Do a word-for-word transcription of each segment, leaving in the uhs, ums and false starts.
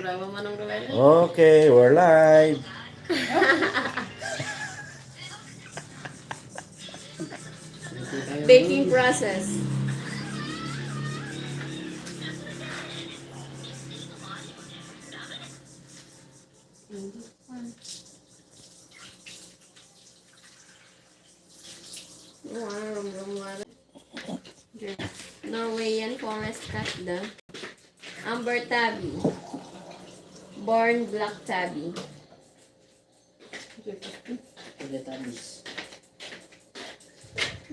Okay, we're live. Baking process. Wow, Norwegian forest cat da. Amber tabby. Born black tabby.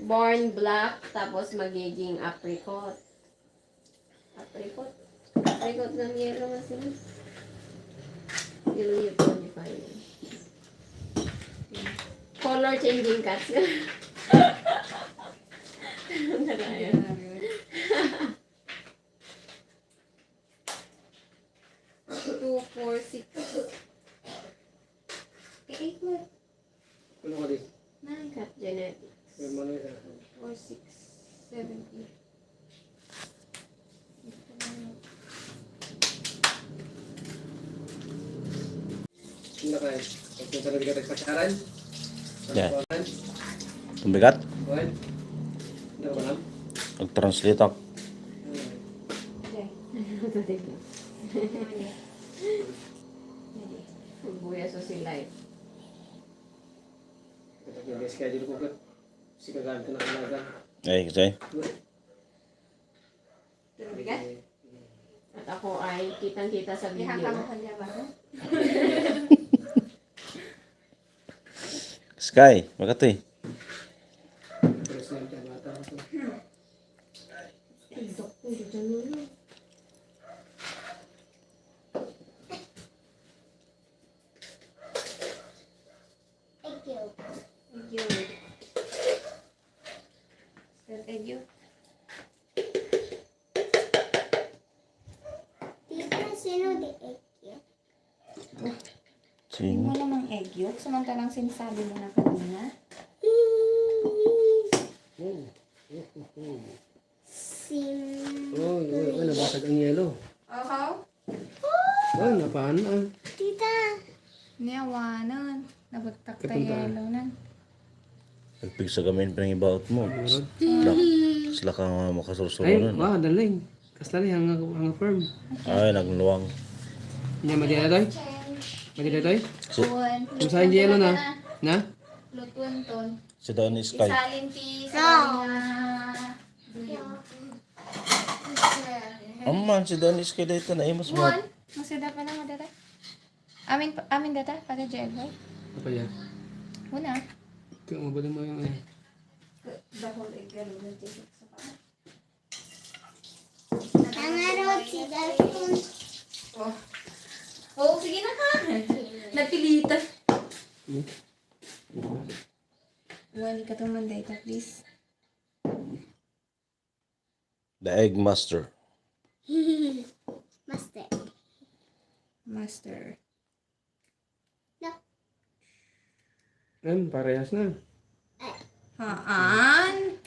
Born black, tapos magiging apricot. Apricot. Apricot ng yellow na sila. Yellow yung pang-define. Color changing cats. Ano na yan? Two, four, six. Eh, eight na. Ano ka di? Nine. Cat genetics. May mga isa. Four, six, seven, eight. Hindi na kaya. Pagpunta na di ka tagpasyaran? Yeah. Ang bigat? Kuwan? Hindi ka ba lang? Mag-translate ako. Hmm. Okay. Ang buya sa silay. Nag-schedule ko kat. Kasi kagamit na kalaga. Ay, kasi? Pero bigat? At ako ay kitang-kita sa video. Ihakamuhan niya ba? Sky, makati. Pero sila ang bata ko. Ay, doktor, dito na. Thank you. Thank you. Thank you. Tita, sino di Egg yolk? Sino? Hindi mo namang egg yolk, samantalang sinasabi mo na kanina. Sim- Uy, uy, uy, nabasag ang yelo. Aha. Oh, napahan na. Tita. Niyawanan. Nabagtak ta. Kapunta. Yelo nan. Nagpigsagamin pa ng ibaot mo. Meron. Sila, sila ka nga makasursurunan. Ay, wa, daling. Kasla ni, hanga, hanga firm. Ay, nagluwang. Niya, madi na, Toy? Madi na, Toy? Si- Kumusta ang yelo na? Na? Lutuan ton. Si Don Sky. Isalin ti sa nga. Amman, si Don Sky dito na, eh, mas mat- Masada pa na, madada. Amin, amin data, Father Jeboy. Apa yan? Una. Kaya mabalin mo yung, eh. The whole egg yolk na Jesus sa pala. Ang araw si Dalton. Oh. Oh, sige na ka. Napilitan. Hmm? Wani ka to man data, please. The Egg Master. Master. Master. Nak. Em, parehas na. Haan?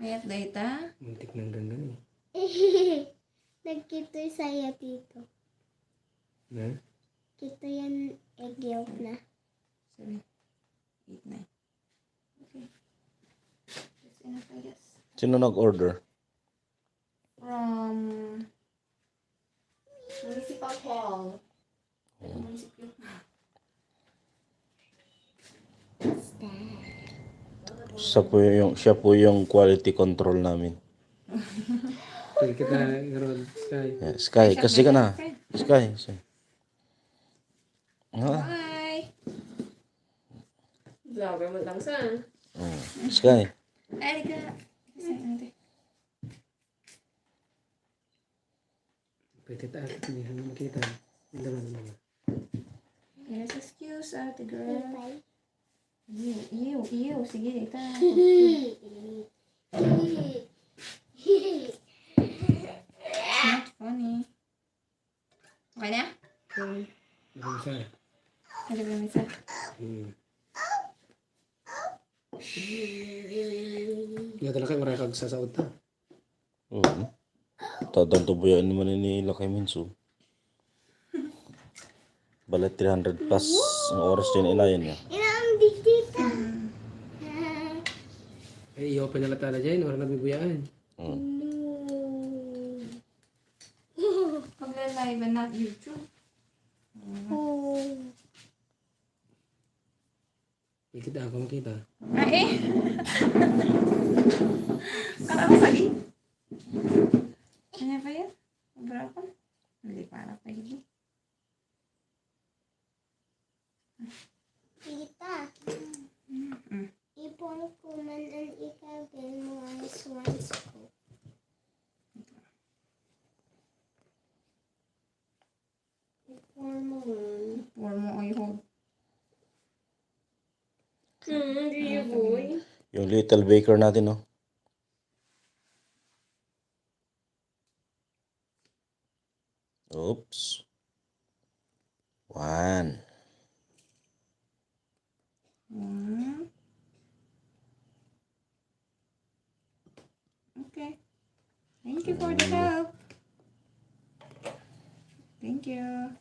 Mayat dayta? Muntik nang ganggan eh. Nagkitoy saya dito. Na? Kito yan, egg yolk na. Seven, eight, nine. Okay. That's enough, I guess. Sino nag-order? From Municipal Hall. Munisipyo. Siya po yung, siya po yung quality control namin. Pwede kita i-roll, Sky. Yeah, Sky, kasi ka na. Sky, Sky. Ah. Hi. Vlogger mo lang sa. Oh, Sky. Ay, ka. Kasi, ate. Pwede ta, hindi mo makita. Hindi naman naman. Yes, excuse, ate girl. Bye. Ew, ew, ew. Sige, ita. It's not funny. Okay na? Hmm. Ano isa? Ano ba yung isa? Hmm. Nga talaga, maray kag sasaot ta. Oo. Tadanto ba yan man ni Lakay Minso? Bale, three hundred plus ang oras din ilayan niya. Ina, ang digdita. Mm. Ay, iyo, pinalata na dyan. Wala nabibuyaan. Mm. No. Pag-live, not YouTube. Oh. Makita ako, makita. Ay, eh. Kala ko saging. Ano ba yan? Sobra pa. Hindi, para pa yun. Tita, mm, ipon ko man ang ikabel mo ang swans ko. Ipon mo man. Ipon mo, ay, ho. Hmm, do you, boy? Yung little baker natin, no? Oops. One. One. Okay. Thank you for the help. Thank you.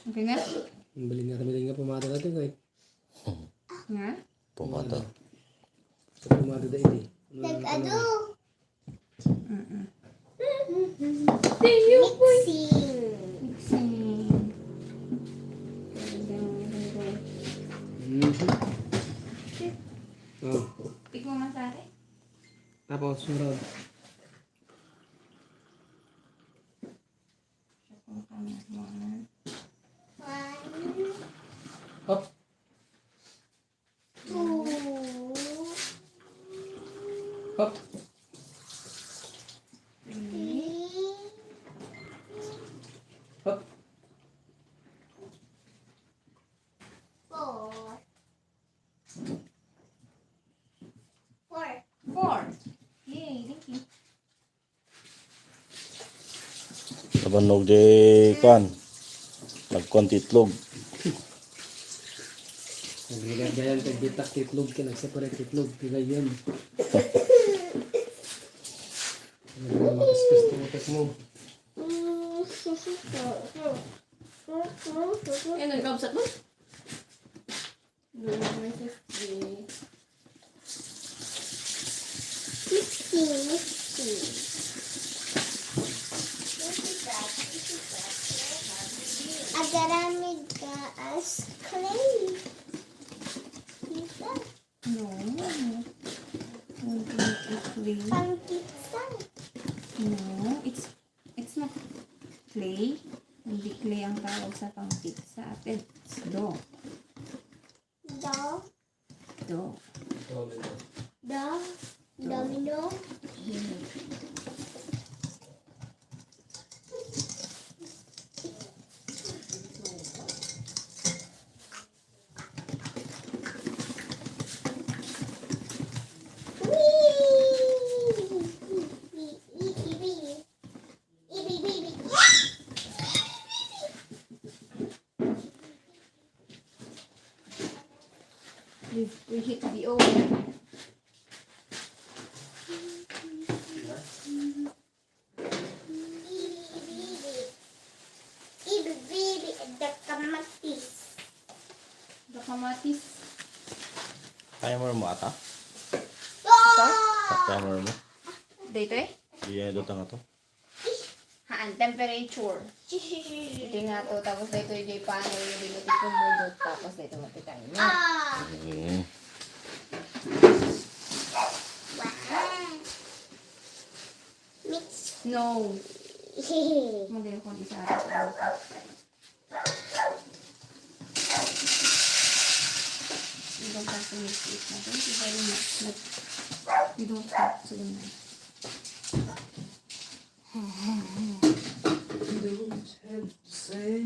Okay na? Ang balik na kami nga pumada natin, kay nga? Pumada. Sa pumada da iti. Nag-ado. Mm-mm. Mixing. Mixing. Mhm. Oh. Ikaw masari? Tapos, sunod. Hop. Two. Hop. Three. Hop. Four. Four. Four. Yay, thank you. Nabannog di kuan. Nagkuan ti itlog. Nagligagayan kag ditak ti itlog, kay nagseparate ti itlog, ti gayyem. Ano, makaskas ti utak mo. Ay, nagkabsat mo? Number fifty. Fifty, fifty. Agaramid ka as clay. Diba? No. Hindi clay. Pang pizza. No, it's, it's not clay. Hindi clay ang tawag sa pang pizza. It's dough. Dough. Dough. Domino. Dough. Domino. Please preheat the oven. Ibibili da kamatis. Da kamatis. Timer mo ata? Ah! Timer mo? Dito eh? Iya, dutang ato. Haan, temperature. Iti nga to, tapos dito yung pano yung dinuti kong budot, tapos dito matitay mo. Ah. Mm. Wow. Mix. No. Hindi ko di sa akin. We don't have to mix it. Thank you very much. But we don't have to, we don't have to say.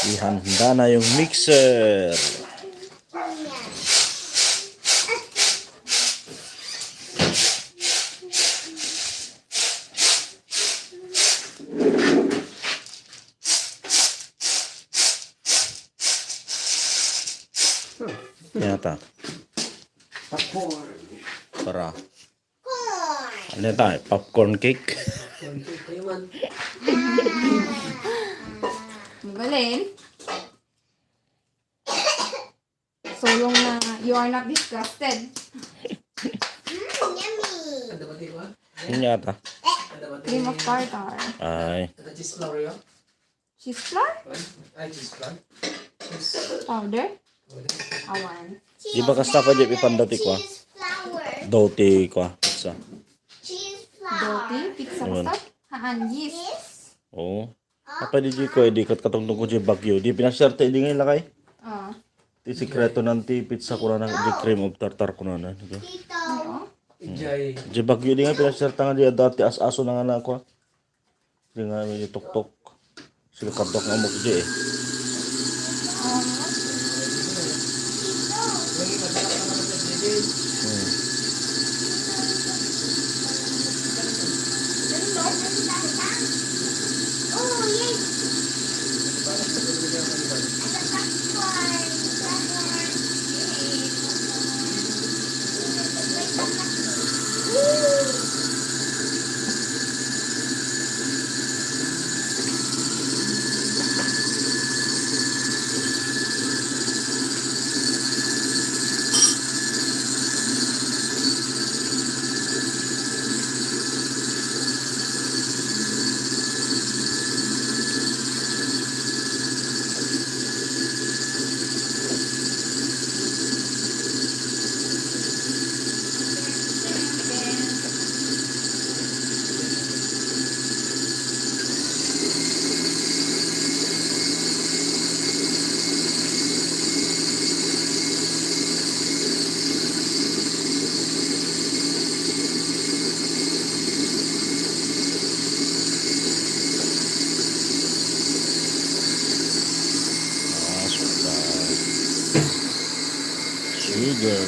Ihanda na yung mixer. Yata. Popcorn. Para. Ano tayo? Popcorn cake? Popcorn cake. Kayo man. Mabalin. Sulong na you are not disgusted. Mm, yummy. Ano ba, di ba? Yun yata. Cream of tartar. Ay. Ano, cheese flour yun? Cheese flour? Ay, cheese flour. Cheese. Powder? Powder. Awan. Di ba kasta pa di ipandati ko, ah? Cheese flour. Doti ko, ah, pizza. Cheese flour. Doti, pizza. Awan. Kasta? Haan, yeast. Yes. Oo. Apa di ko, eh, di kat katungtong ko di bagyo. Di pinaserte, di ngay lakay. Ah. Ti sikreto nan ti pizza ko na, di cream of tartar ko na, di ba? Tito. Oo. Ijay. Di bagyo, di nga pinaserte nga di dati as-aso na nga na ako. Di nga, may tuktok. Sige, kadok nga mo, di eh. Hmm. Ah, sugar. Sugar.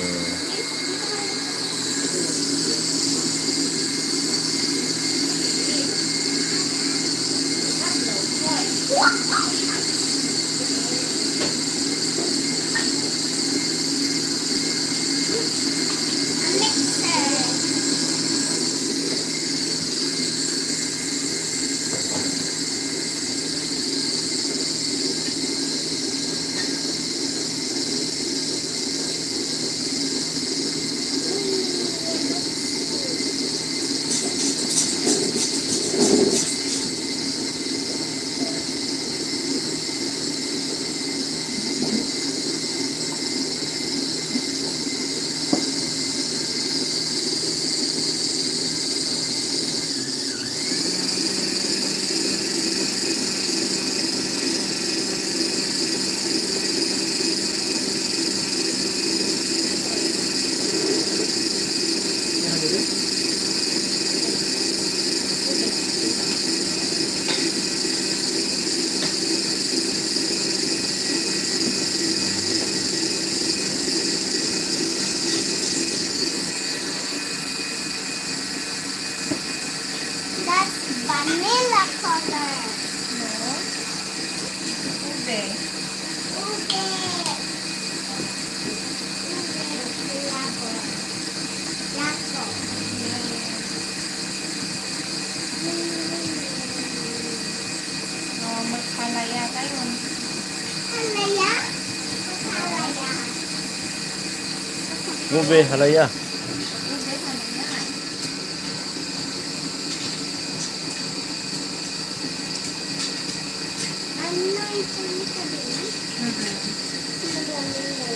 That's vanilla color. No. Ube. Ube. Ube. Lako. Lako. Oh, maghalaya tayo. Halaya? Halaya. Ube, halaya. Ano ito yung sabihin? Mm-mm. Ano ba yun?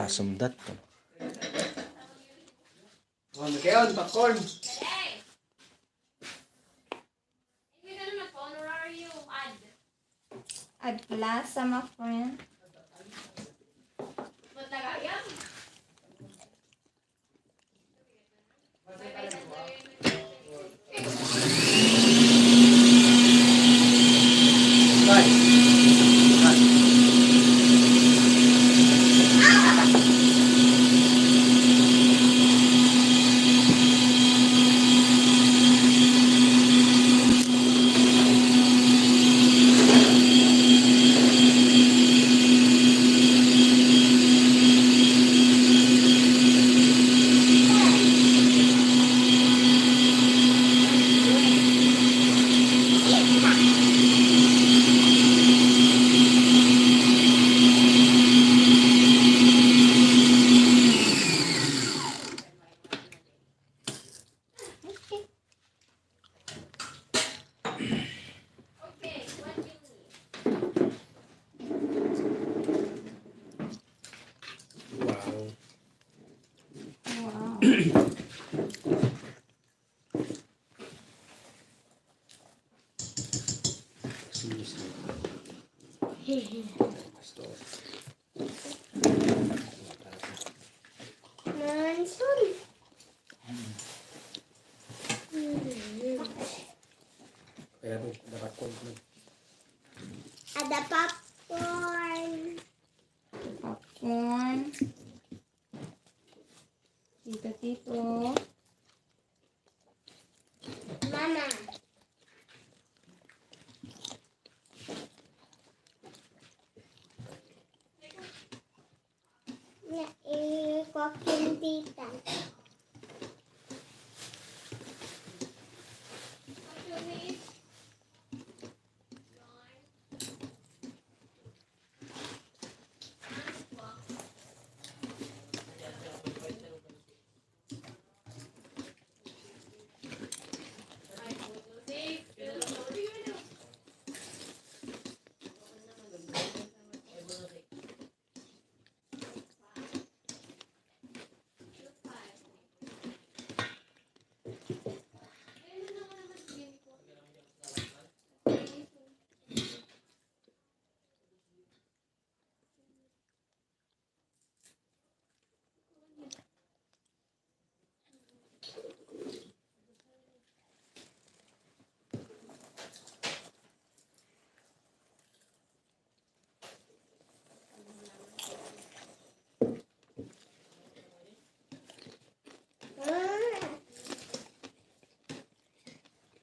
Asam dat. Oh, ano kayon? Popcorn. Hey! Hey, ano na po? Honorario. Add. Add plus, sama friend. Ba't lagayam? Wow. Wow. Excuse me. Store. Manson. Kaya po, dapat ko. Ada popcorn. Popcorn. Tito, tito. Mama. Na, eh, kuakin tita.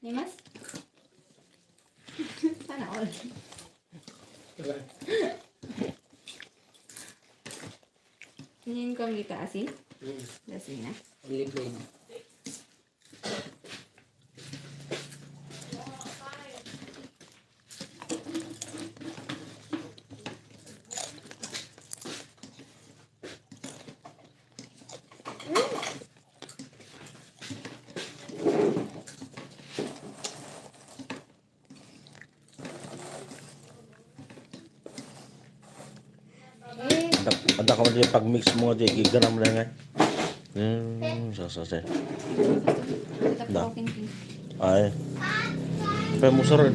Nimas? Sana all. Diba? Ngayon ko ang kita asin? Mm. Asin na. Only plain. Anda, anda ka mo di pag-mix mo di, iganam na nga. Hmm, so, so, so. Da. Ay. Pero mo, sir.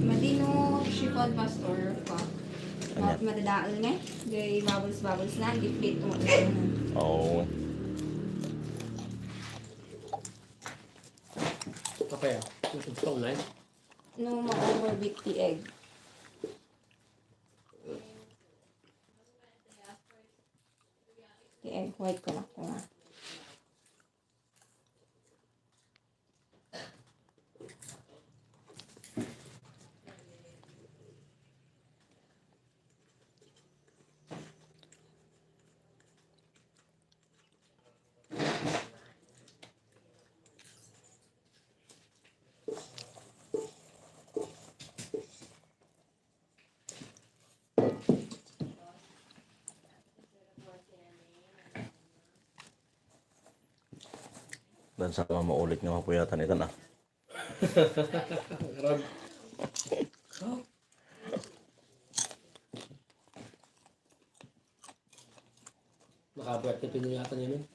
Madino, chiffon, pastor, pa. Anya? Madadaal na eh. Di bubbles, bubbles na. Gipit mo. Oo. Kapaya, yung gusto ko na eh. No, ma-overbeat ti egg. Ti egg white ko na ko nga. Dan sama maulit nga mapuyatan itan, ah. Rag. Kapag pinuyatan niya, men.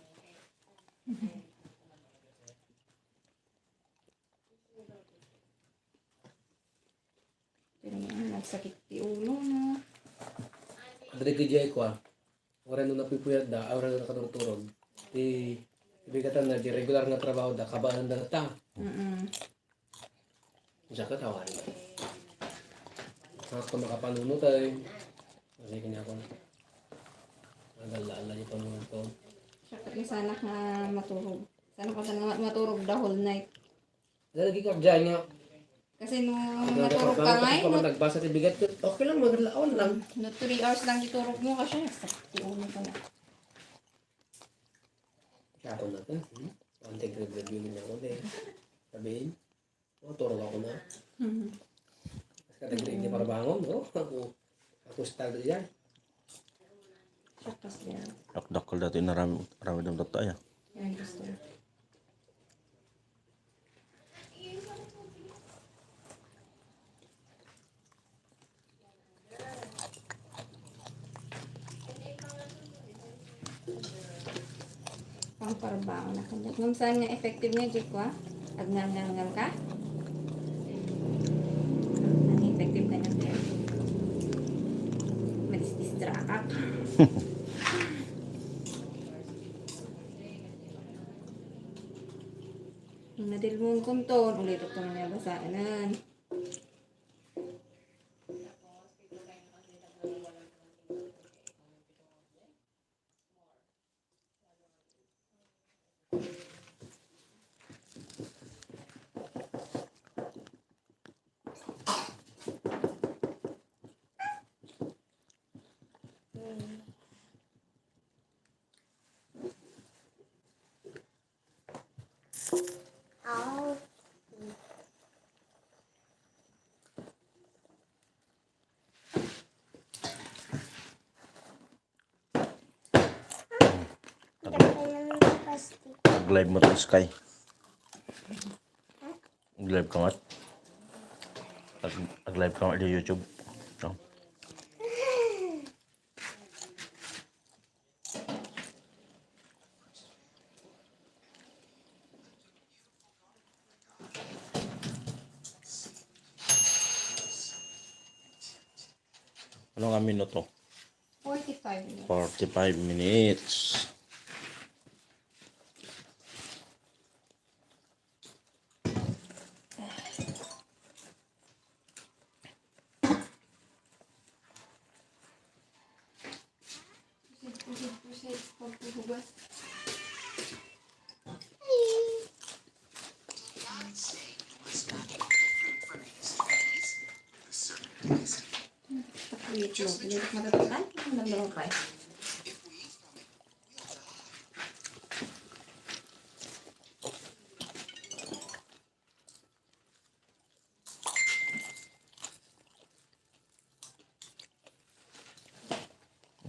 Pero yan, nagsakit ti ulo, no? Adri ti jay ko, ah. Oras no napipuyat da, oras no nakaturturog. Ti, ibigatan na, di regular nga trabaho da, kabayan da ta. Mm-mm. Diyan ka tawarin. Sakto makapanunot ay. Kasi kanya ko. Nagala-ala yung panunot ko. Sakit na sana nga maturog. Sana ka sana nga maturog the whole night. Lagi ka dyan nga. Kasi no maturog ka ngay, no, nagbasa ti bigat, okay lang, maglaon lang. No, three hours lang iturog mo kasi sakit ti ulo ko na. Siya ako natin. Hmm? One thing review niya ako din. Sabihin, oh, turog ako na. Mhm. Kasi katagri, hindi para bangon, no? Ako, ako style yan. Siya kasi yan. Dakdakkel dati na ram-, ramid ang tattaya. Yan, gusto. Pangparbangon na kanya. Ngem saan nga effective nga, Jake, wa? Agngangngangngan ka? Ang effective ka na, Jake. Madisdistract ka. Ang nadilmon ko to, ulit ito nga basaan. Ag-live mo to, Sky. Ag-live ka nga. Ag-, ag-live ka nga sa YouTube. No? Ano nga minuto? Forty-five minutes. Forty-five minutes. Wait, no. Hindi ko matatakan. Ang damdaman ko eh.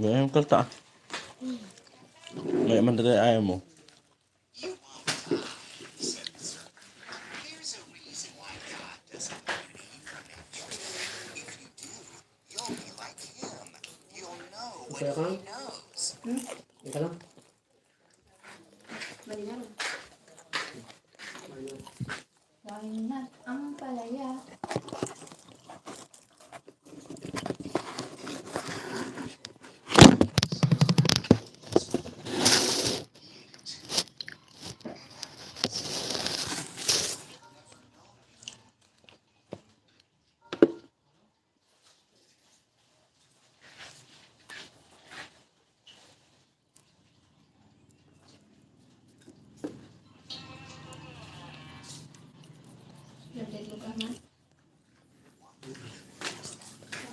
Ganyan ka ta. May man tayo ayaw mo. Kaya ka? Hmm? Ika lang. Malingaw. Why not ang palaya?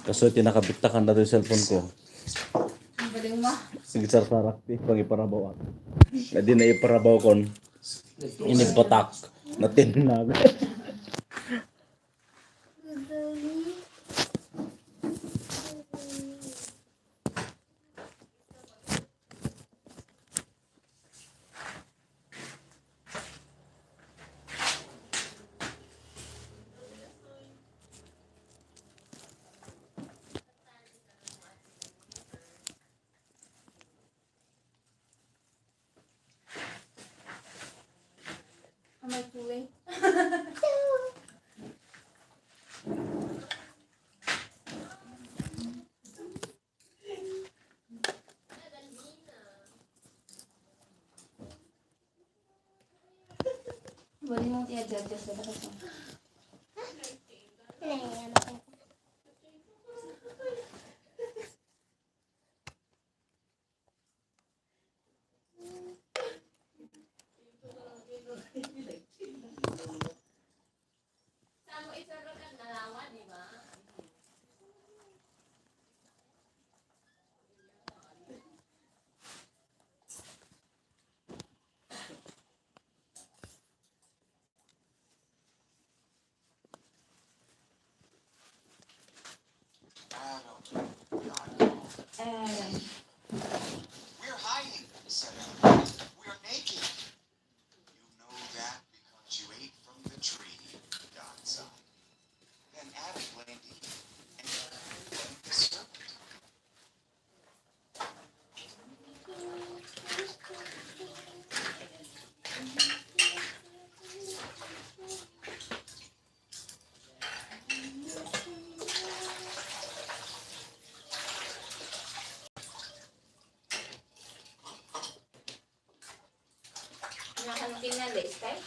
Kaso tinakabitakan na to yung cellphone ko. Ang galing mo. Sige, sarsarak, di, pang iparabaw ako. Na di na iparabaw kon inipatak na tinabi. microwave. Bali mo ti adjust-adjust na kasi. Adam, we are hiding, said Adam. We are naked. You know that because you ate from the tree, God said. Then Adam blamed Eve, and Eve blamed the serpent. Ano ka nung tinala, Sky?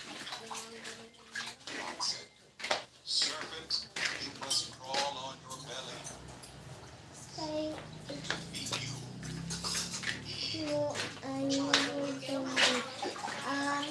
Serpent, you must crawl on your belly. Sky. To feed you. Eve. No, I need to, ah.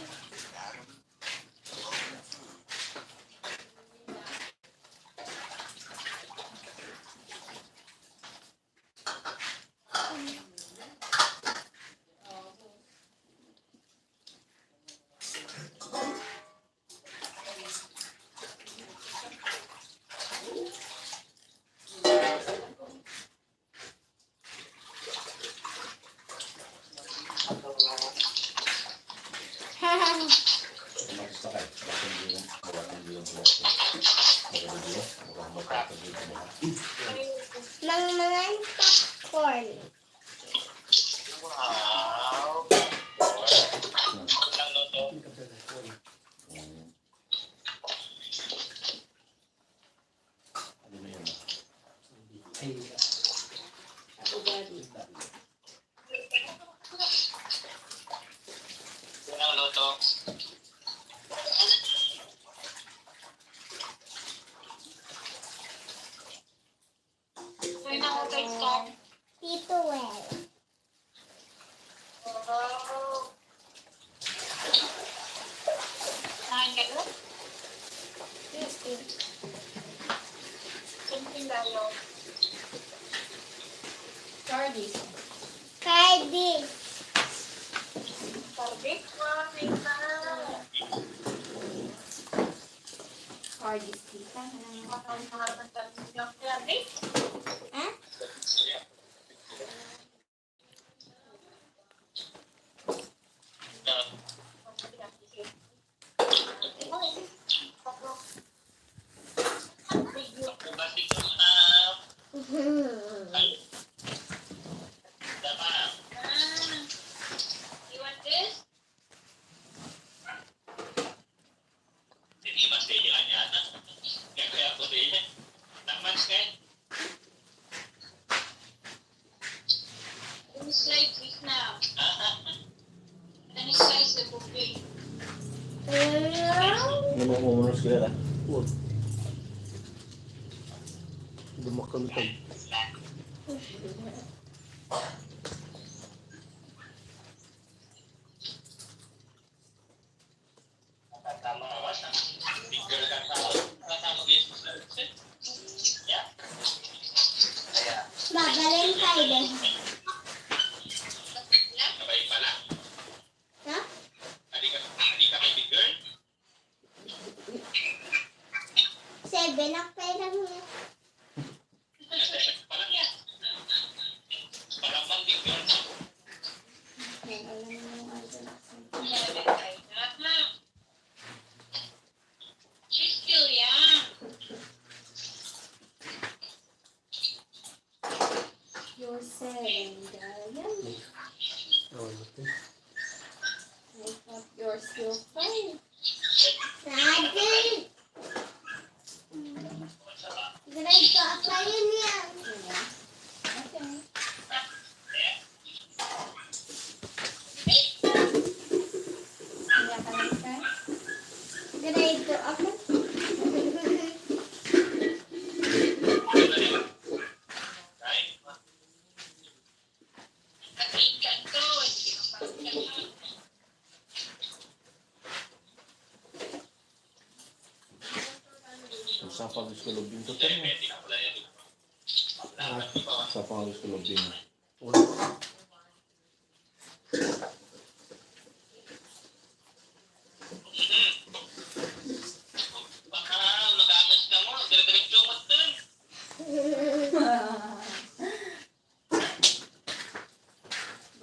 Adam, broken food. Mangmangan popcorn. Wow. Sinong luto? Sinong luto? Tito Well. Kain kayo? Yes, yes. Sino tindayo? Cardis. Cardis. Cardis? Wow, may pa. Cardis, tita. Cardis? Ha? Ano mo, umunus ka na? Dumakal ka. Mabalin tayo din. Ha? Seven up kayo lang niya. She's still young. You're seven, Darian. Oh, okay. I thought you're still five. Sapa nga gusto lubing to, ten mo. Ah, sapa nga gusto lubing. Baka magangas ka mo, dire-diretso mo, ten.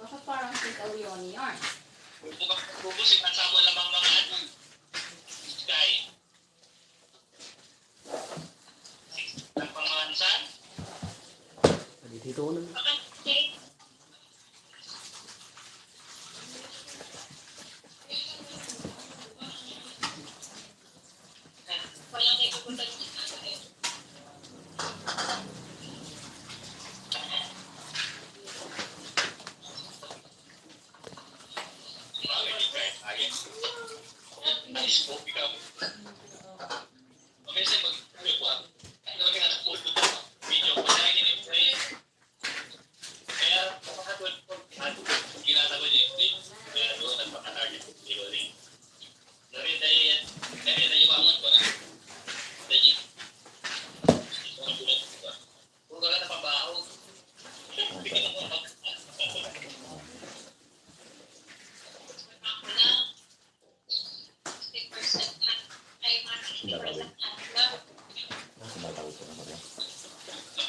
Baka parang si Leonie yarn. Bukas, bukas, sinasawa lamang mga ano. Sky. Ang pangansan? Adi dito na. Bakit?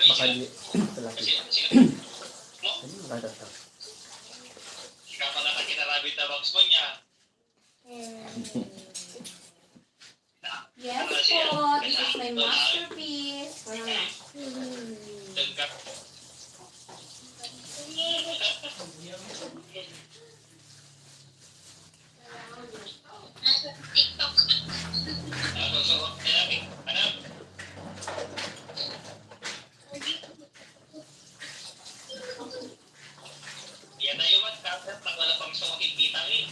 Baka di, talaki. Ano, makakanta. Ikaw pala ka ginarabi tabak mo niya. Yes po, this is my masterpiece. Wow. Yan tayo, Mat, dapat pag wala pang sungkit vitamin.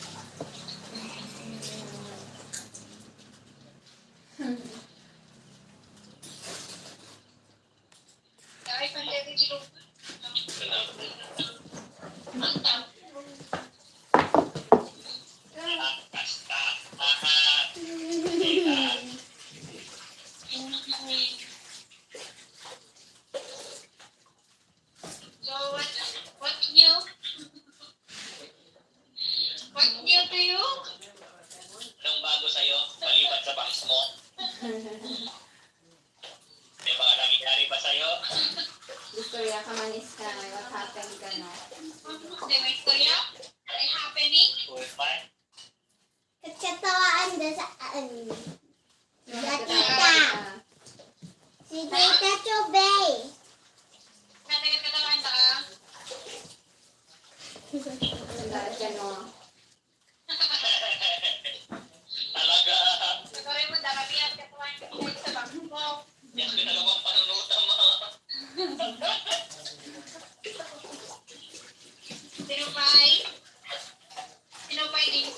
Dahil pandemic, ang tao. So, what, what new? What new to you? Anong bago sa'yo, maliban sa bangs mo? May mga nangyayari ba sa'yo? Gusto niya ka man, Sky. What happened ka na? May istorya? May happening? Uy, man. Nagkatawaan da sa, ano, Nakita. Si Tita Chubey. Nagkatawaan ka? Ang dami ka, no? Talaga. Siguro mo, dami yan, kasi wala yung sa bangko. Yan, pinalawang panunutan mo. Tinupay. Tinupay din.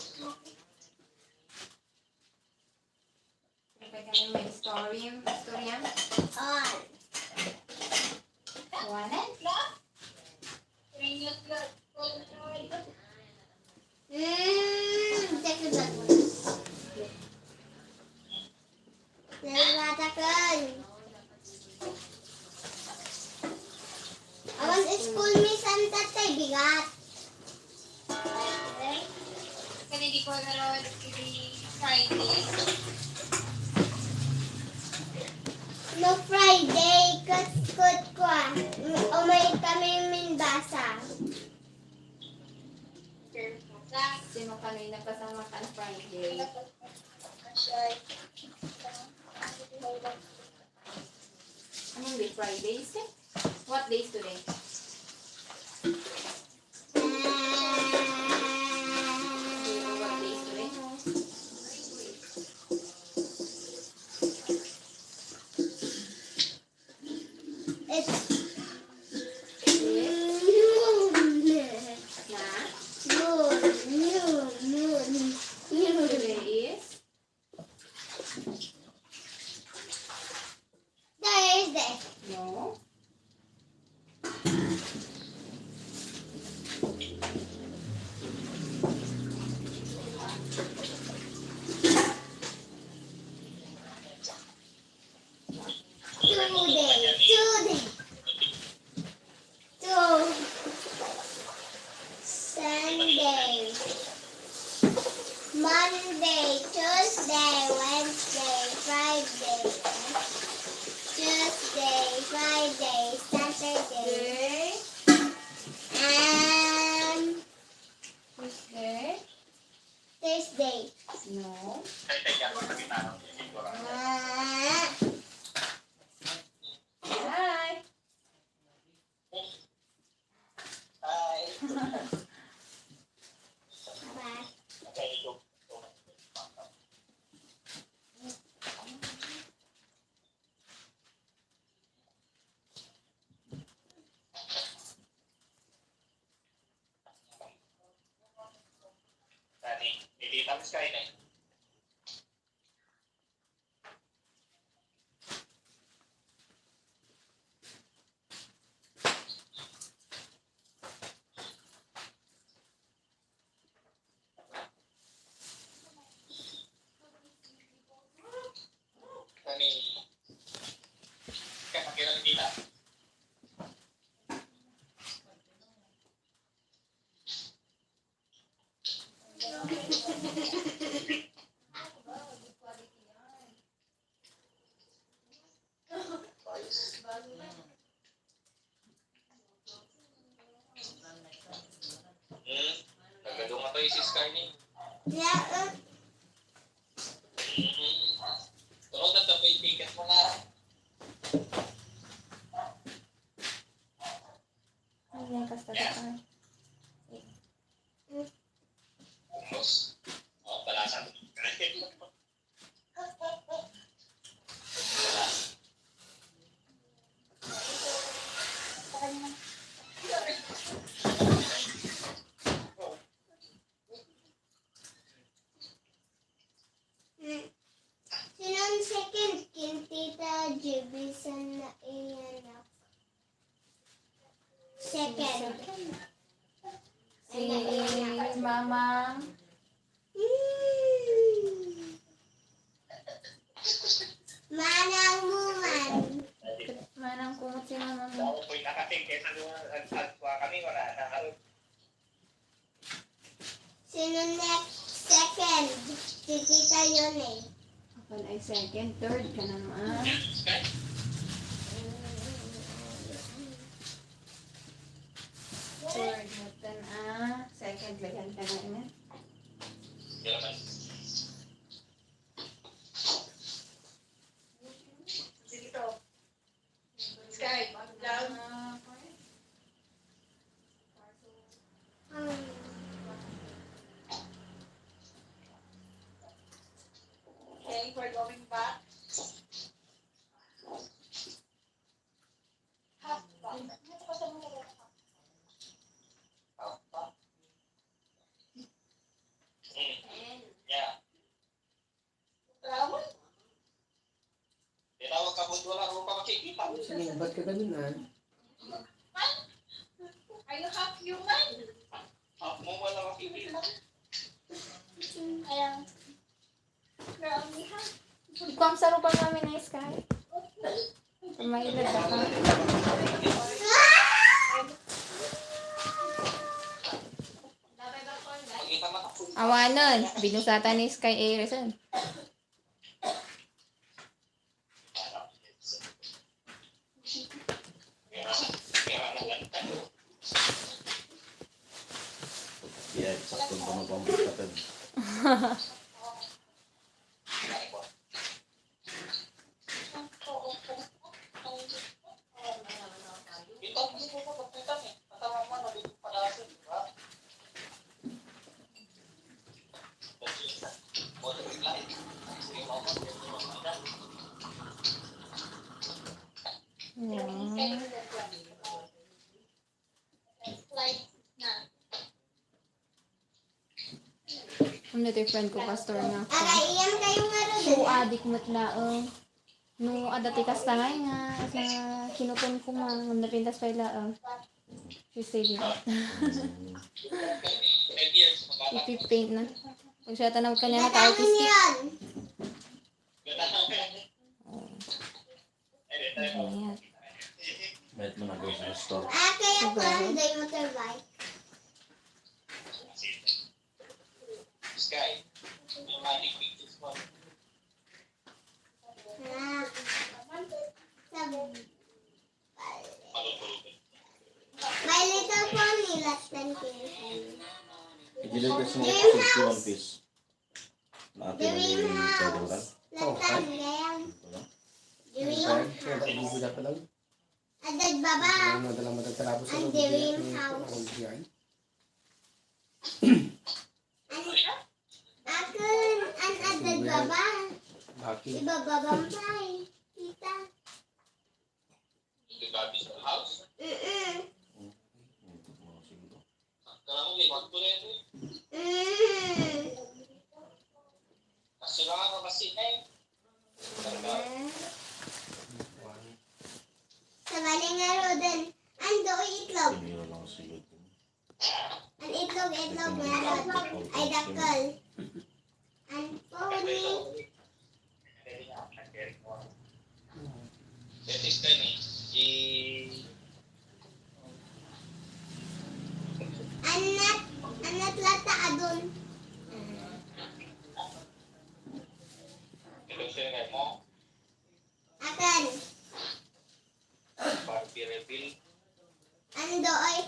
Tinupay kami may story. Istorya. On. Kuwanan? Mm, take a back. Nalalatakon. Awan school, Miss, ang tatay, bigat. Kani di ko na ron, Friday. No Friday, kutkot ko, ah. Umay kami minbasa. Sino kanina kasama kan Friday? Anong day? Friday is it? What day is today? Do you know what day is today? It's Yes. Moon. Na? Moon, moon, moon, moon. Today is? Thursday. No. Skynet. Kami, kami lang dito. Hmm? Nagadungan tayo si Sky ni. Yeah, uh, Hmm. Tungod na tapoy ticket mo na. Ay, yan, kasta ka pa. Ubos. Oh, palasan. Sino ang second? Ken Tita J B san na iyanak. Second. Si Mamang. Hmm. Manang Muman. Manang kumot si Mamang. Ako po'y nakating kaysa nung nagpagkuha kami, wala na. Sino next? Second. Si Tita Yone. Apan ay second, third ka naman. Third, matan, ah, second, layan ka na, ina. Sky, down. Okay, we're going back. Half back. Yeah. Tinawag ka mo, wala mo pa makikita. Sige, ba't ka ganun, ah? Are you half human? Half mo, wala makikita. Ayan. Grabe, ha? Ikaw ang sarupan namin na Sky. Mailad na ka. Awanon, binusatan ni Sky Harrison. Yan, sakto pa ng pamukatan. Wow. Another friend ko, pastor nga. Aray, iyan kayo nga rin. Shoe addict met laeng. No, adda ti kasta nga, nga, nga kinuton ko man, ngem napintas pay laeng. She's saving it. Ipipaint na. Pag siya tanaw kanya, naka-artistic. Oh. Ayan. Bayat mo na, go sa store. Ate, ako ang day motorbike. Sky. Yung magic pictures mo. Ah. Sabi. My Little Pony, last ten K. Dream house. Dream house. Last ten K. Dream house. Adad baba. Ang dream house. Ano ka? Akin, an adad baba. Ibababang pay. Kita. Mm-mm. Mm. Sabali nga, Roden. Ando, itlog. An itlog, itlog nga, Rod. Ay, dakkel. An pony. Anat, anat lata adun. Akan. Ando, ay,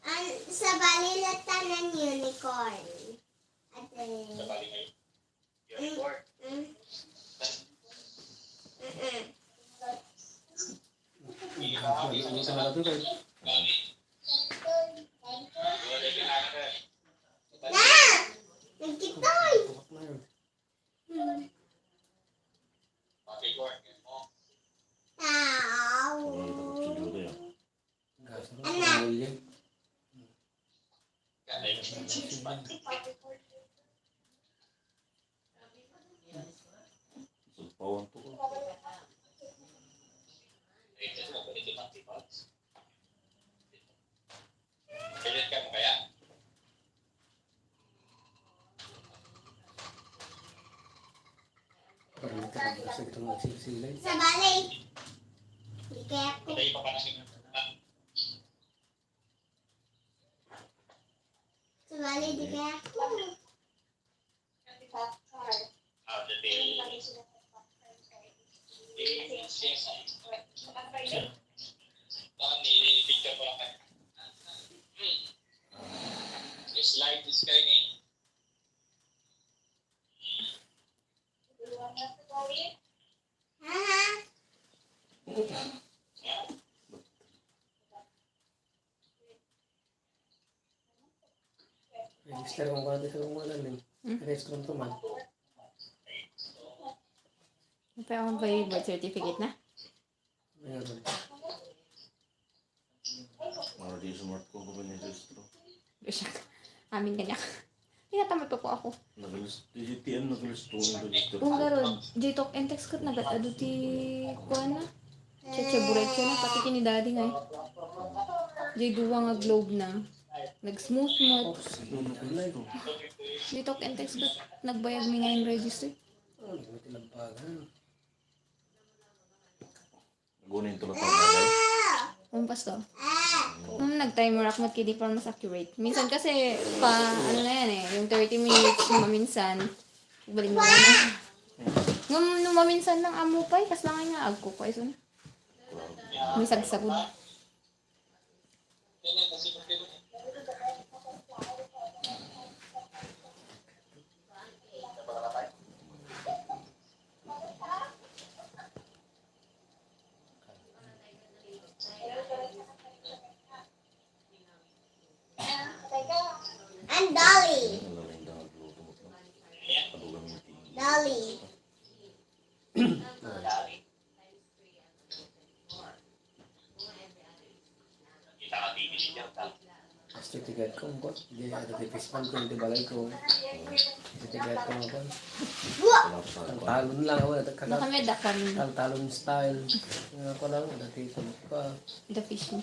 an, sabali lata nan unicorn. Ate. Mm, mm. Mm-mm. Na! Nagkitoy! Tao. Anak. Parang nagkakabasa itong agsilsilay. Sabali. Di kaya ko. Sabali, di kaya ko. Slide is kayo ni. Register ko kung ano, register ko kung ano, eh. Hmm? Register ko man. Ito ang ba yung birth certificate na? Meron. Para di sumart ko kung may registro. Siya. Amin kanya. Tinatamad pa po ako. Nagalis-, di, di, ano, nagalis to yung registro. Kung garo, J-Talk and text ko, nagat-ado ti, kuwan na. Cheche, bureche na, pati kini daddy nga eh. J dua nga globe na. Nag-smooth mo. Oops, ano, nagalis to? J-Talk and text ko, nagbayag mi nga yung register. Oh, hindi mo tinampagan. Agunin to lang pag-alay. Ang pasto. Nung nag-timer ako, mat kidi para mas accurate. Minsan kasi, pa, ano na yan eh, yung thirty minutes, maminsan, balik mo na. Nung, nung maminsan lang, amo pa eh, kas lang nga, agko ko, iso na. May sagsagod. And Dolly. Dolly. Basta ti gad ko, ko, di ada ti fishpond ko, di balay ko. Basta ti gad ko, ko. Ang talon lang, wala, ta-, Baka may dakam. Ang talon style. Nga ko lang, wala ti pa. The fish.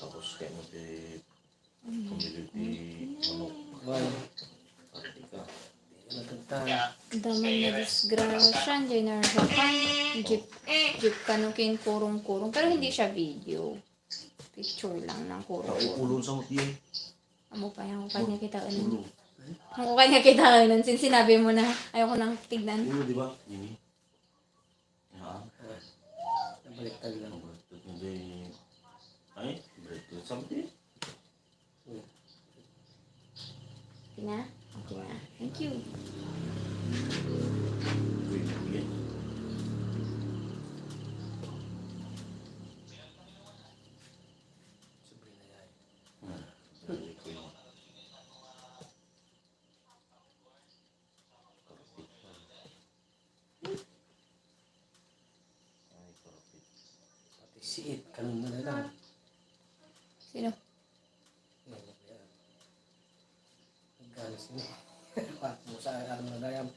Tapos kaya mo ti pumili ti manok. Why? Pati ka. Damo nga disgrasya, General Rakan. Jeep, jeep kano kin kurong-kurong. Pero hindi siya video. Picture lang ng kurong-kurong. Ulon sa mutye. Amo pa yan, kung kanya kita, ano. Ulo. Kung kanya kita, ano, sin sinabi mo na, ayoko nang tignan. Ulo, di ba? Yun eh. Ah. Nabaliktad lang. Nabaliktad mo din. Ay, baliktad. Sabi ko eh. Okay na? Okay na. Thank you. Wait, wait. Sabrina, guys. Hmm. Pati si It, kanina na lang. Sino? Yan, yan. Alas ni. Papusa, ano na dayam.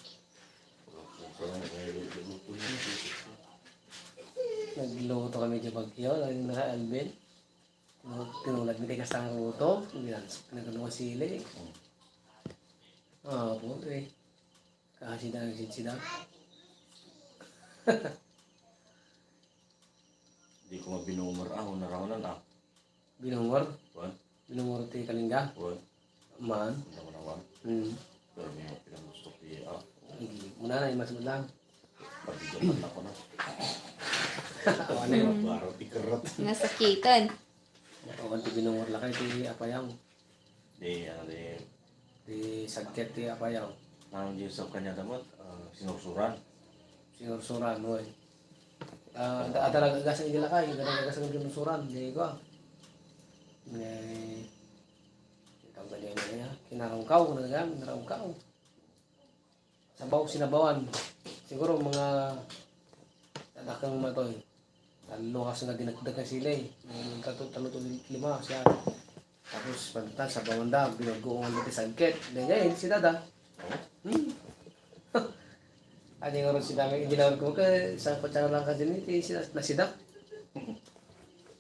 Nagluto kami di Bagyo, ang na Alvin. Tinulad mi di kasta ng luto. Pinagano ko sili. Ah, po, eh. Kasi na, sida. Di ko mabinumar, ah, narawanan, ah. Binungor? Wan? Binungor ti Kalinga? Wan? Man? Hindi mo nawan? Hmm. Pero may mga pinangusto ko iya, ah. Hindi. Muna na, yung mas lang. Pagbigapan ako na. Awan na yun. Baro ti kerot. Nasakitan. Awan ti binungor lakay ti apayaw. Di, ano, di, Ti sagket ti apayaw. Nang di usab kanya damot, ah, sinursuran. Sinursuran, oy. Ah, da-, adda nagagas ang igilakay, adda nagagas ang sinursuran, di ko. Ni, ikaw ba niya niya? Kinarungkaw, ano nga, kinarungkaw. Sabaw, sinabawan. Siguro mga tadakang matoy. Tallo kasi nga dinagdag nga sili. Yung tatlo, tatlo to lima siya. Tapos, pagkita, sabawan da, binugoongan da ti sagket. Ganyan, eh, si Dada. Hmm. Adi nga ron si Dami, hindi na ko ka, isang kutsara lang kasi ni, ti sila, nasida.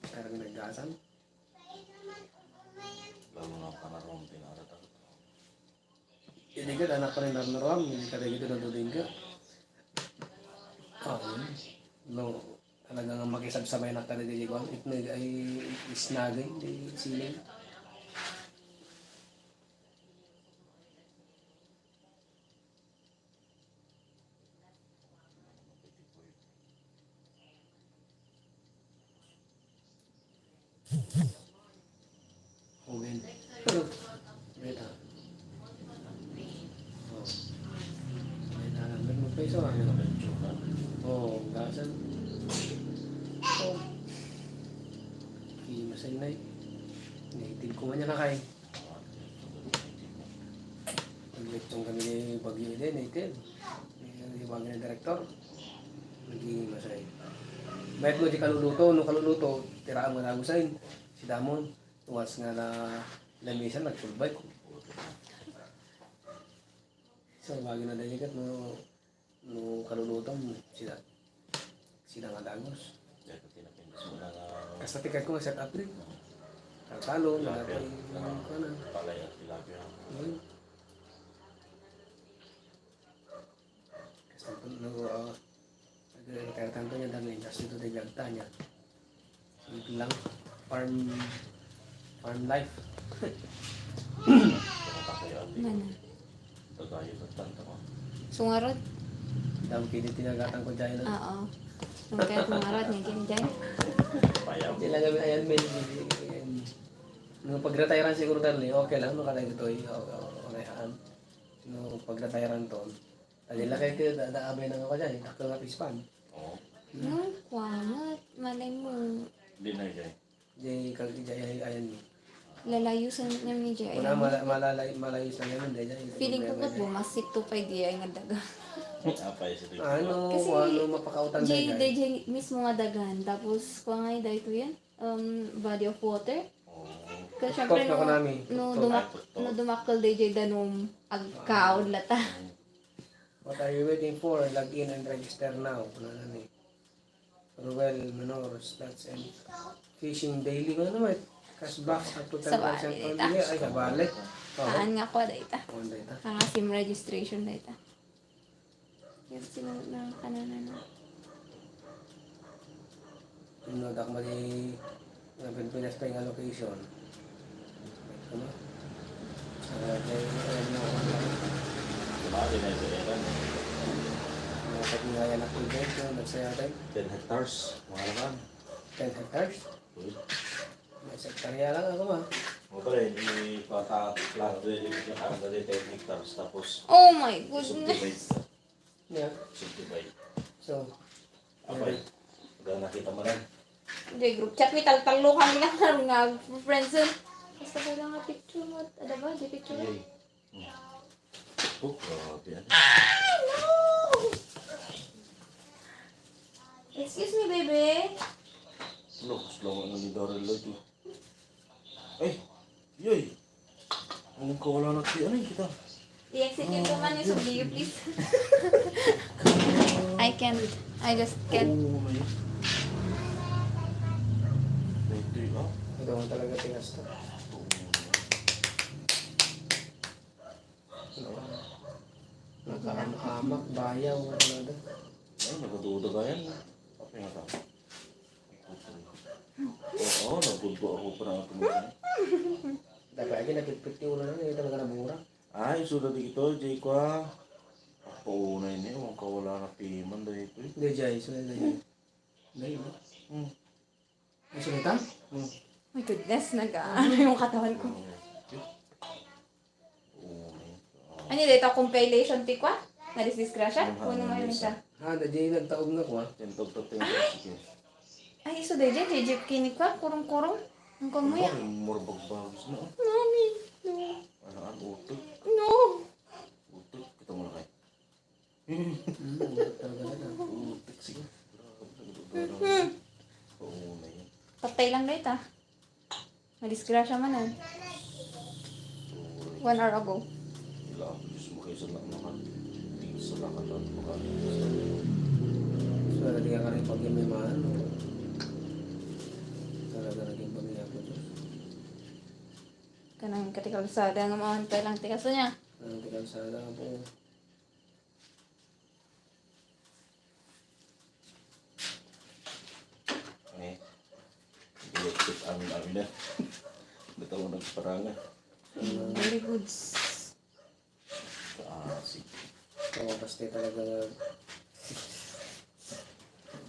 Parang naggasan. Lalo na panarong pinarata. Hindi ka, anak pa rin naman ram, hindi ka rin ito naduding ka. Oo. No, talagang makisabsabay na ka na di kuwan. It nag-, ay, isnagay, di siling. Oven. Beta. Oh. Beta, number mo pa iso, ano? Oh, gasan. Oh. Hindi masay na eh. Native ko man yan, nakay. Naglitsong kami ni Bagyo din, native. Yung Bagyo ni Director. Naging masay. Mayat mo di kaluluto, no kaluluto, tiraang mo na gusain. Si Damon, tuwas nga na lamisan, nagsulbay. So, Bagyo na daligat, no, no kaluluto, sila, sila nga dagos. Dahil pati na pintas mo na nga Kasta tikad ko nga set up rin. Kalkalo, tilapia. Tilapia, ah, ano, ano, palay at tilapia. Yun. Kasi no, ah, nagre-retire tanto niya dahil industry to, di gagta niya. Simple lang. Farm, farm life. Mana? Sungarot? Daw kini tinagatan ko dyan, no? Oo. Nung kaya sungarot, ngayon dyan. Payaw. Hindi lang kami ayan, men. Hindi, ayan. No, pag-retirean siguro, Darlene, okay lang, no, kada ito, eh, o-, o-, okay, ah. No, pag-retirean to, adi la kay, kay, da, da, abay na nga ko dyan, eh, dakkel nga fish pond. Oo. No, kuwangat. Malay mo. Di na, Jay. Jay, kag, Jay, ay, ayan, eh. Lalayusan niya ni Jay. Wala, ayan. Mala-, malalay-, malayusan niya, hindi, Jay. Feeling ko problema kat niya. Bumasik to pa, di ay nga daga. Apay, sa Ano, Kasi, ano, mapakautang Jay, na, Jay. Jay mismo nga dagan. Tapos, kuha nga, dahil ko yan. Um, body of water. Oh. Kasi syempre, Tuktok na no, nami. No, Tuktok. Dumak-, Ay, tuktok. No, dumakkel, D J, danum, agkaon lata. Mm. What are you waiting for? Log in and register now. Ano na ni? Ruel Menor, Stats and Fishing Daily. Ano naman? Cash box up to Sa ten thousand bali, per data. Year. Ay, sa bali. Oo. Haan nga ko, data. Oo, data. Ang asim registration, data. Yes, sino na kanana na? Ano, dak mali nga Pilipinas pa yung location. Ano? Ah, kay, ano, Sabi na ito, Evan. Mga pagingaya na po dito, nagsaya tayo. Ten hectares, mga naman. Ten hectares? Uy. May sektarya lang ako, ma. Mo pala, hindi pa ta-, flat dwelling yung ang dali ten hectares, tapos Oh my goodness. Subdivide. Yeah. Subdivide. So, Apay, yeah. Gana kita man lang. Hindi, group chat, may taltalo kami lang nga friends, eh. Basta ka lang nga picture mo, ada ba? Di picture mo? Yay. Hmm. Oh, grabe, ano? Ah, no! Excuse me, baby. Ano, gusto lang ano ni Daryl Lloyd, eh. Ay, yoy. Ang Kawala na ti, ano yung kita? I-execute ko man yung sugiyo, please. I can't. I just can't. Oo, may. Ito yun, ah. Ito nga talaga tingas to. Naka-, naka-amak, bayaw, ano na. Ay, nagduda ka yan. Apa yung tao? Oo, nagduda ako pa na ito. Dapat lagi napitpit yung ulo na, hindi talaga nabura. Ay, suda di ito, Jay, kwa. Ako una ini, ang kawala na piman, dahil ito, eh. Hindi, Jay, suda na, Jay. Dahil, no? Hmm. Ang salita? Hmm. My goodness, nag-aano yung katawan ko. Oo. Ano dito? Compilation ti kwa? Nadisgrasya? Aha, puno mo yun nadisgrasya. Siya. Ha, da di nagtaog na kwa. Yan, tugtog tayo. Ay! Sige. Ay, iso da dyan, J J kini kwa, kurong-kurong. Ang kumuya. Ay, mura bagbagos na, oh. Mami, no. Ano, ano, utot? No. Utot, kita mo na kayo. Hmm, talaga na. Oo, taxi. Mhm. Oo, na yun. Patay lang dayta. Madisgrasya man, ah. Oo. One hour ago. Ila, Diyos mo kayo sa na-, maka-, sa lakad at maka-, So, talaga ka rin pag may mahal, no? Talaga naging pamilya ko, Diyos. Kanang katikalsada nga maantay lang ti kaso niya. Kanang katikalsada nga po. Eh, electric amin-amin na. Dito mo nagparanga. Very good. Ah, sige. Oo, basta talaga nga.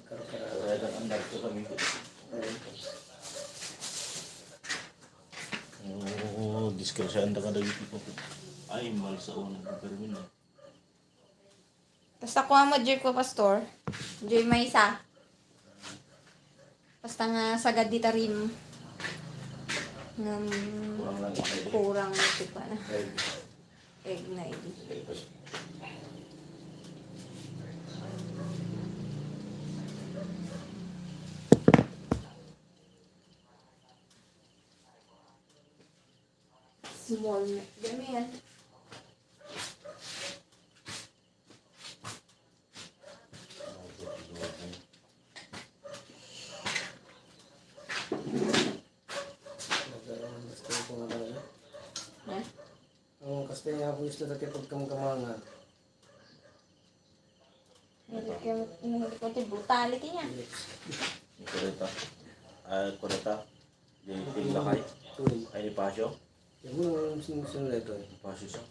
Karo-karo. Kaya lang ang nagto kami. Oo. Oo, diskrasyahan na ka daw iti pagod. Ay, mal sa unang pagkarmin na. Basta kuha mo, Joy ko, Pastor. Joy Maysa. Basta nga sagad di tarim. Ngam, kurang lang, kurang lang, di pa na. Egg. Egg na egg. Small neck. Ganyan. Nagkaroon ng gusto ko nga talaga. Ha? Ang gusto niya ako gusto dati pagkamkamangan. Hindi ko, hindi ko ti brutality niya. Kureta. Ah, kureta. Di Team Lakay. Ay, ni Pasio. Yung mga sumusunod ito eh. Ni Pasio sa.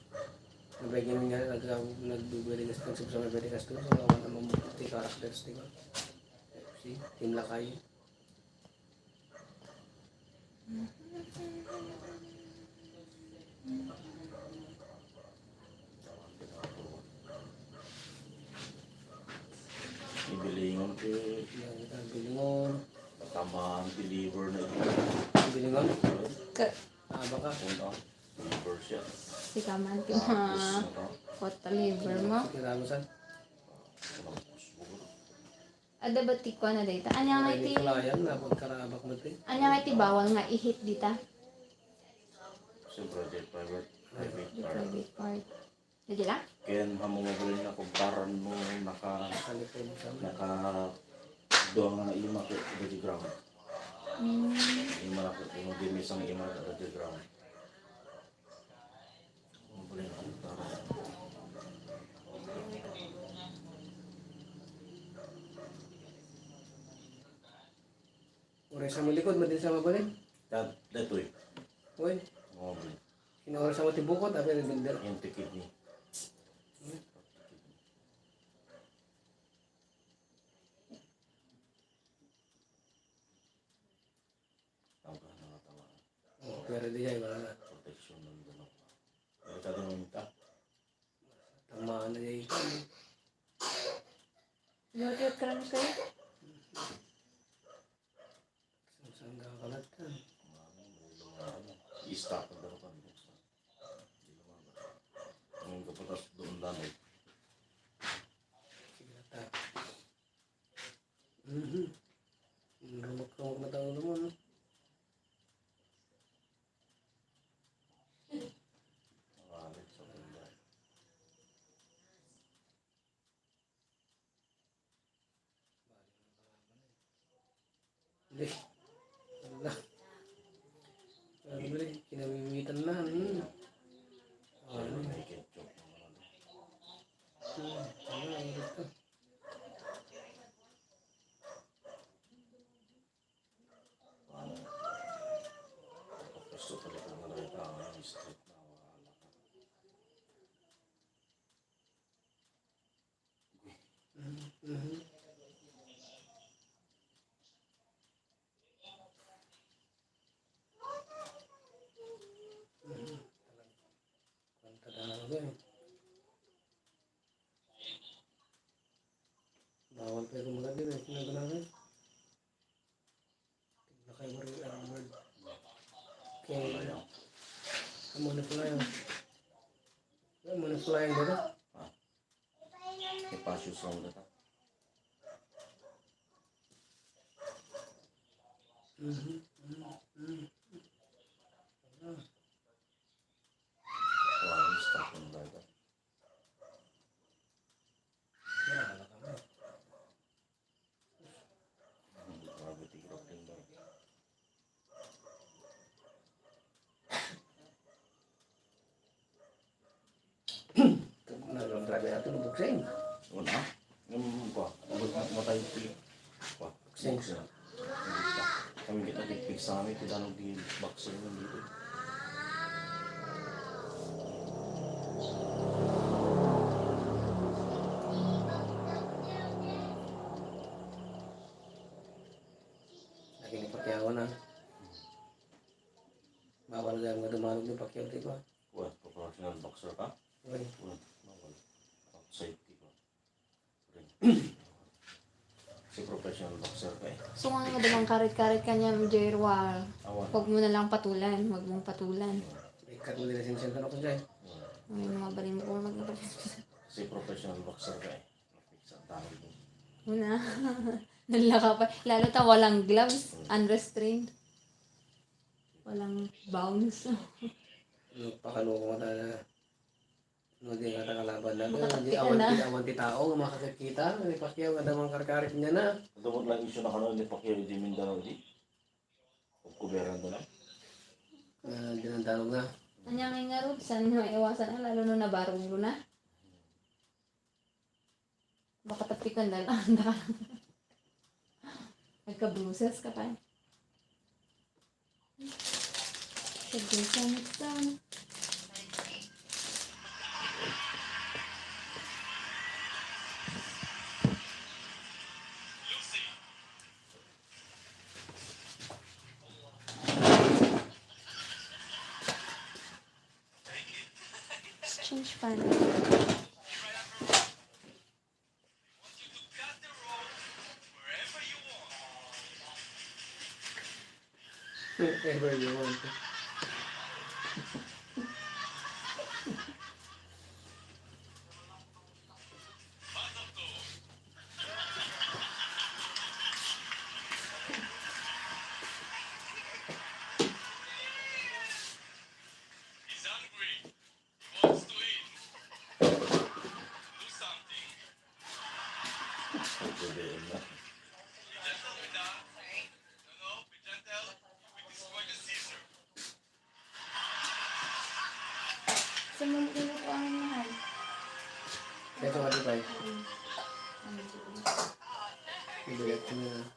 Nabigyan nga, nag-, nagbibili ka sa, nagsubscribe ka sa, sa mga naman, ti characters, di ba? Si Team Lakay. Bilingon ti, bilingon. Matamaan ti liver na ito. Bilingon? Ka- Ah, baka. Ano? Liver siya. Sika man ti, tapos, ha? Ano? Kota liver mo? Sige, tapos, ah. Tapos, Adda ba ti kuan a dayta? Ania nga iti, kulayang na pagkarabak mo ti. Ania nga iti bawal nga ihit dita? Siyempre, di private, private part. Private part. Dadi lang? Ken, amo mabalin nga kumparang no naka-, naka-dua nga ima ket dadi ground. Mm. Ima na ket, yung gimisang ima ket dadi ground. Oras sa malikod, madin sa mabalin? Dad-, datoy. Uy. Oo, boy. Kinaoras sa matibukod, abi, nagdagdag. Yung ti kidney. Hmm? Tawag ka na nga tawag. Oo, pero di ay, wala na. Protection ng gano'n. Pero ka din ang ta. Tama na yung ikaw, eh. Yot-yot ka lang kayo. Saan ka kalat ka? I-stop ang dapat. Ang kapatas doon lang, eh. Sige na ta. Mhm. Rumak-rumak na tayo naman, no? Ala. Ano ba rin? Kinawiwitan na. Hmm. Ano? Hmm. Ano? Ano ito? Gusto talaga nga nakita ang street na wala. Mhm, mhm. Mhm. Kanta talaga eh. Bawal kayo kumagat din eh. Sinabi namin. Nakay Marie Edward. Kay, amo na pala yun. Amo na pala yun, diba? Ah. Kay Pasio Sound na ta. Mhm, mhm, mhm. Ah. Wala, stop ang live. Wala, wala ka na. Naglabi ato ng boxing. Wala. Yung, kwa, matay, kwa. Boxing. Boxing. Kami kita, tigpigsa kami, ti danong di boxing dito. Lagi ni Pacquiao na. Bawal gayam nga dumanog ni Pacquiao, di ba? Well, professional boxer ka? Well. Well, bawal. Safety ka. Si professional boxer ka eh. So nga nga dumang karit-karit ka niya, J R Wall. Awan. Huwag mo na lang patulan. Huwag mong patulan. Ikat mo nila sin cellphone ako dyan. Well. Ngayon, mga baling mo, huwag mo. Si professional boxer ka eh. Sa tawag mo. Una. Nanlaka pa. Lalo ta walang gloves. Unrestrained. Walang bounds. Nagpakano ko nga na. No, di nga kalaban na. Hindi, awan ti, awan ti tao nga makakita. Ni Pacquiao nga damang karkarit niya na. Ito mo lang issue na kano ni Pacquiao di Mindanao di. Kuberan to na. Ah, dinandalo nga. Anya nga nga, Rod, saan nga maiwasan? Ah, lalo no nabarog na. Baka tapikan na lang. Nagka-bruises ka pa. Nagka-bruises ka. Change fan. Wherever you want. He's hungry. He wants to eat. Do something. Be gentle with that. No, no, be gentle. We destroy the Caesar. Sa mga pinukuan mo, mahal. Kaya ito, Ate Pai. Mm. Ano ito? Bibigat ko na.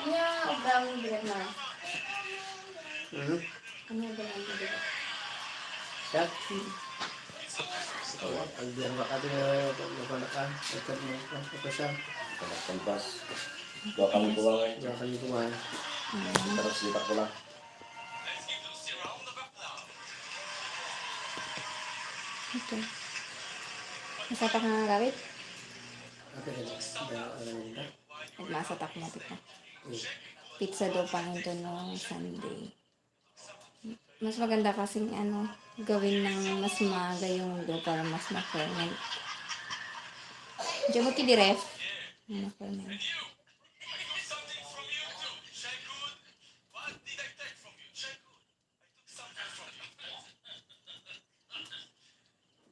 Anya, obra mo bigat na. Mhm. Anya, bigat na bigat. Siya? Hmm. Ang bilang baka din, eh, pag nakalaka, ito mo, ito siya. Kalbas. Dua kami kumain. Dua kami kumain. Mhm. Tapos lipat ko lang. Okay. Masatak nga gawit? Okay, next. Da, ano yun ba? Nagmasatak mo, tita. Hmm. pizza dough pa ngayon no Sunday. Mas maganda kasing ano, gawin ng mas maaga yung dough para mas ma-ferment. Diyan mo ti di ref. Ma-ferment.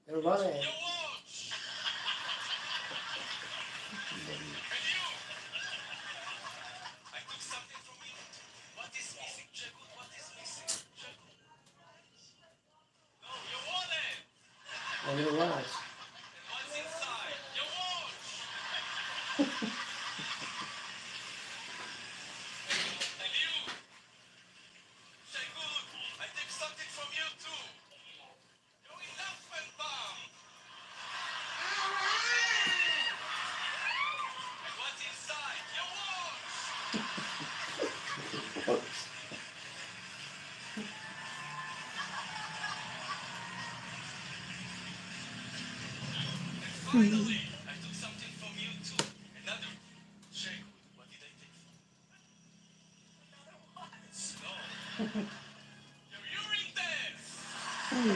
Pero bakit? Ano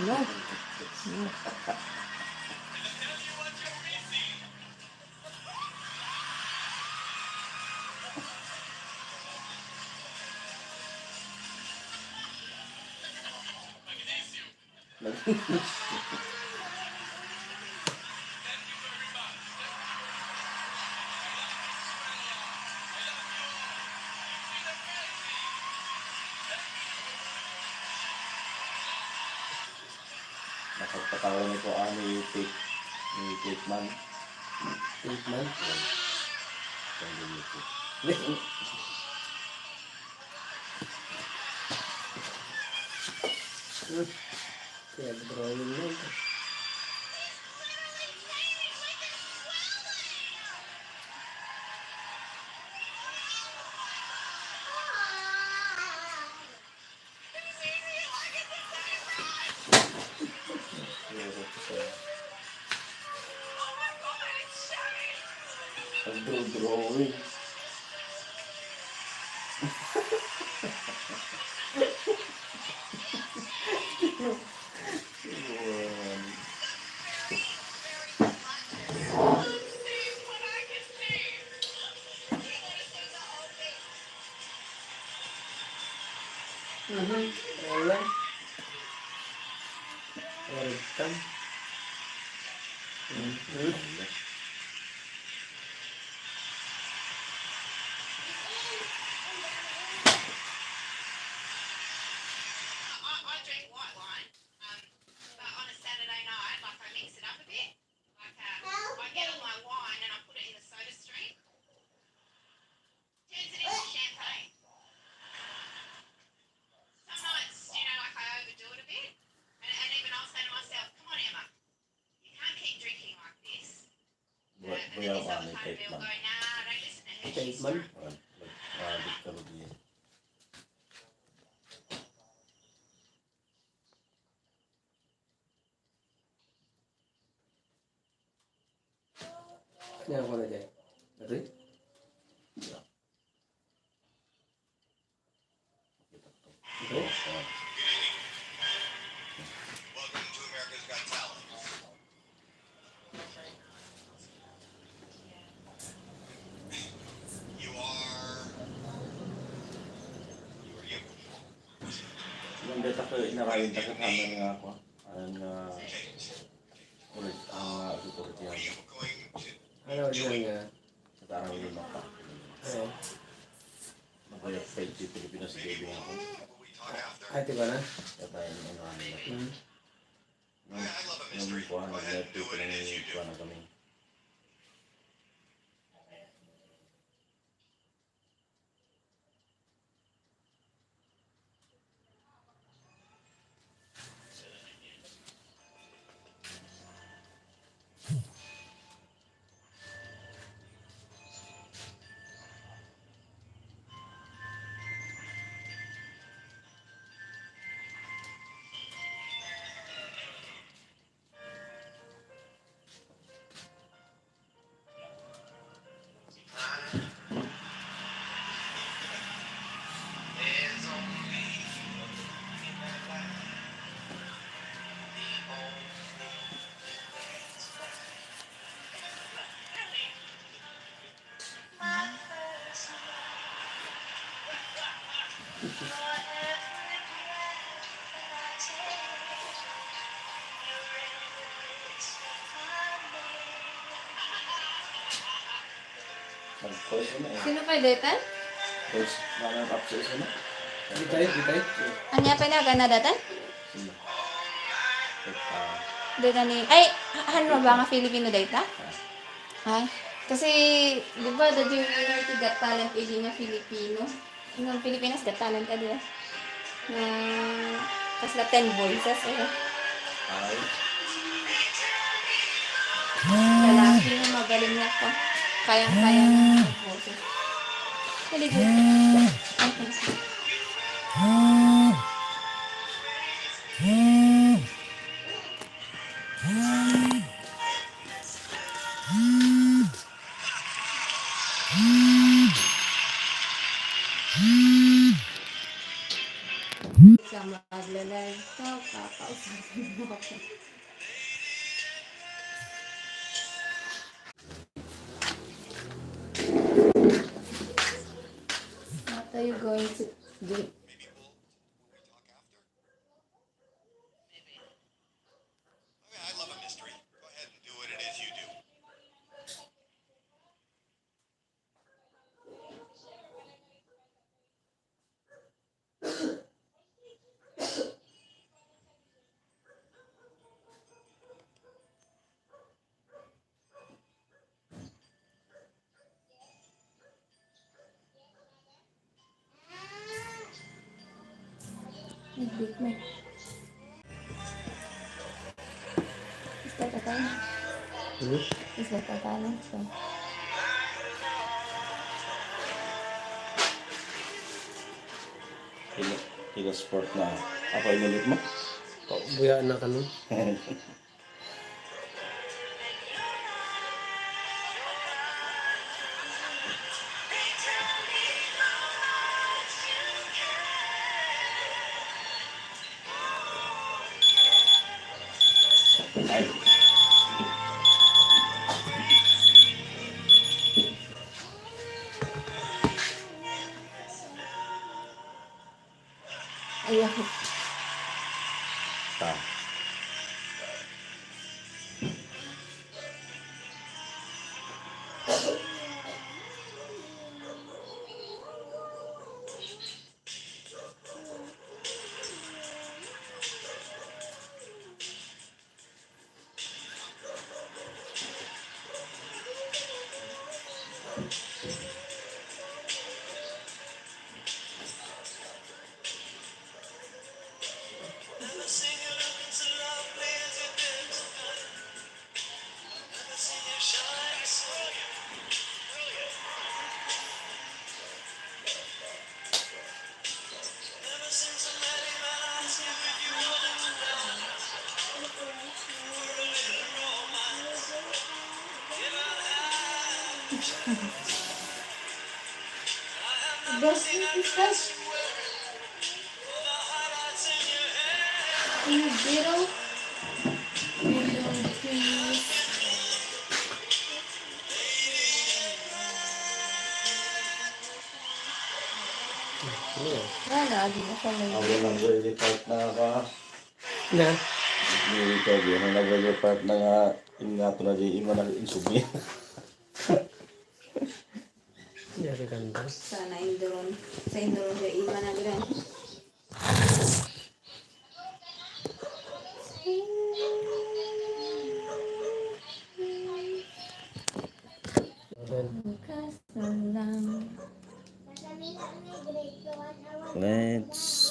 ba? Ano? Nakapatawa ni ko, ah, ni Tit-, ni Titman. Titman? Yan. Yan din ni Tit. Hmm. Kaya drawing lang. Nagdodrawing. Mhm. Ayan lang. Oregtan. Mhm. I, I drink white wine, um, but on a Saturday night, like, I mix it up a bit. Like, uh, I get all my wine and I put it in the soda stream. Turns it into champagne. Some nights, you know, like, I overdo it a bit, and, and even I'll say to myself, "Come on, Emma, you can't keep drinking like this." Buya, buya ko ni Tate man. Tate man? Buya, buya ko ni Tate man. Ano ko na dyan? Ito? Ito? Yung data ko, inarayon ta sa amin nga ako. Ang, ah, ulit, ang, ah, security yan. Ano, yun nga. Sa tarang yung mapa. Ano? Mabayat sa Pilipinas, sa Pilipinas. Ay, di ba na? Sa tayo ng ano, ano, ano. Hmm. Yung, yung kuha, nag-live ko ng kuha na kami. Nag-pause na eh. Sino pay dayta? Pause na lang, absent na. Di tayo, di tayo. Ania pay nga gana dayta? Sino? Dayta ni, ay, ha-, ano ba nga Filipino dayta? Ah. Ay, kasi, di ba, the winner ti Got Talent, idi nga Filipino? Nga Pilipinas Got Talent, adi, ah. Nga, kasla Ten Voices, eh. Ay. Lalaki nga magaling nga pa. Kayang-kaya niya magboses. Dali, dali. Ka maglalay, ikaw, kakausapin mo ako. What are you going to do? Okay, I love a mystery. Go ahead and do what it is you do. Nagbit na. Basta tatay. Hmm? Basta tatay lang siya. Pila, pila sport na. Ako, inulit mo? Buya na kami. Ay. Ayaw. Ta. Dos ni pistas. Zero. Zero, please. Ano? Wala, di na siya may Ako nang ready part na ka. Na? Dito, di na nag-ready part na nga. Yung nga ito na di, ima na insubli. Yari ganda. Sana induron. Sa induron siya, ima na gano'n. Let's